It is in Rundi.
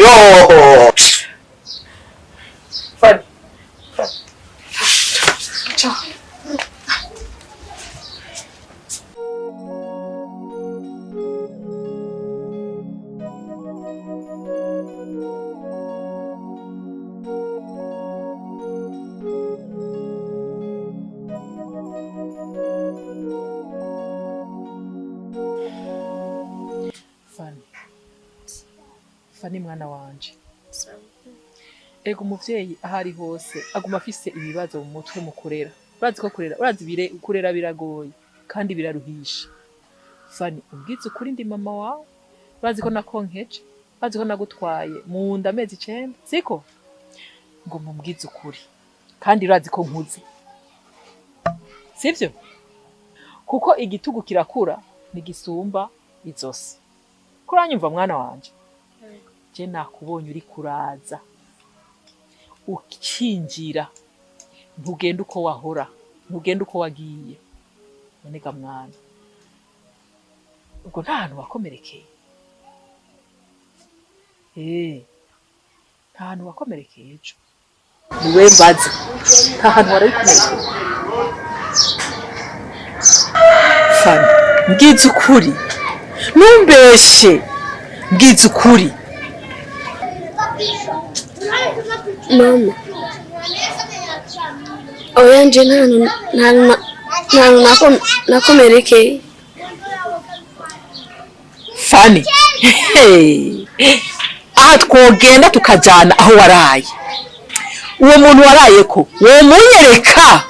Yo. Fani. Ciao. Fani. Fani mwana wanje. Ego umuvyeyi aho ari hose aguma afise ibibazo mu mutwe mu kurera. Urazi ko kurera, urazi bire kurera biragoye kandi biraruhisha. Fani, ubwize ukuri ndi mama wawe, urazi ko nakonkeje, urazi ko nagutwaye mu nda amezi 9, siko? Ngo mumbwize ukuri. Kandi urazi ko nkuze. Sivyo? Kuko igitugu kirakura ntigisumba izosi. Kuranyumva mwana wanje? Je nakubonye uri kuraza. Ukinjira ntugenda uko wahora, ntugenda uko wagiye. None ga mwana, ubwo nta hantu wakomerekeye? Nta hantu wakomerekeye ejo? Niwe mbaza, nta hantu warabikomerekeye? Fani, mbwiza ukuri, ntumbeshe, mbwiza ukuri. Mama, oya nje nta hantu nta hantu nakomerekeye. Fani, hey. Aha twogenda tukajana aho waraye, uwo muntu waraye ko womunyereka?